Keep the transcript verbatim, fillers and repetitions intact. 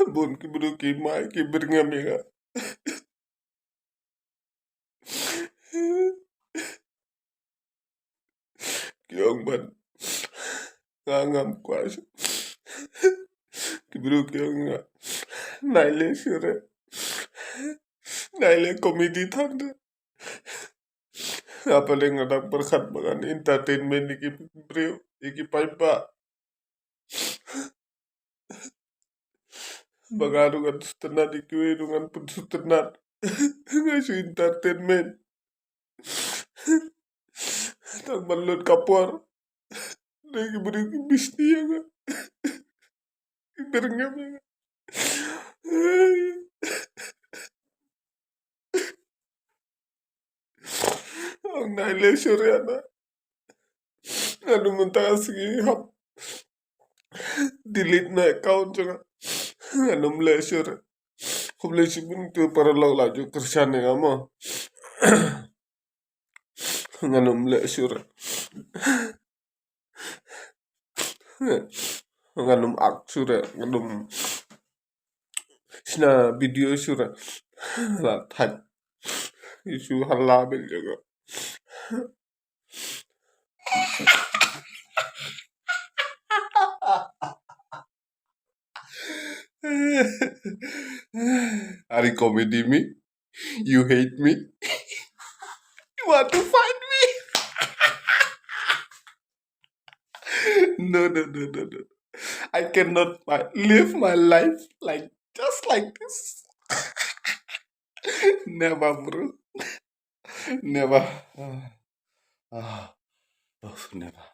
Bun ki briew ki mai ki byrngem ïa nga. Ki ong ban nga ngam kwah. Ki briew ki ong nga nai leh shuh re, nai leh comedy than re. Nga pale nga dang pyrkhat ba ngan entertainment ïa ki briew, ïa ki paidbah. Ba nga ruh ngan sngewtynnat, ïa kiwei ruh ngan pynsngewtynnat. Nga shu entertainment. Tang ban lut ka por, dei ki briew ki bishni ïa nga. Ki byrngem ïa nga. Ong nai leh shuh re, nga num mynta ka sngi hap delete na account jong nga. Nga num leh shuh re. Khublei shibun to paralok la ju kyrshan ïa nga mo. Nga num leh shuh re. Nga num act shuh re, nga num shna video shuh re. La thait. Shu hala bel jaga. Are you comedy me? You hate me? You want to fight me? No, no, no, no, no. I cannot fight. Live my life like, just like this. Never, bro. Never. Ah, oh, never.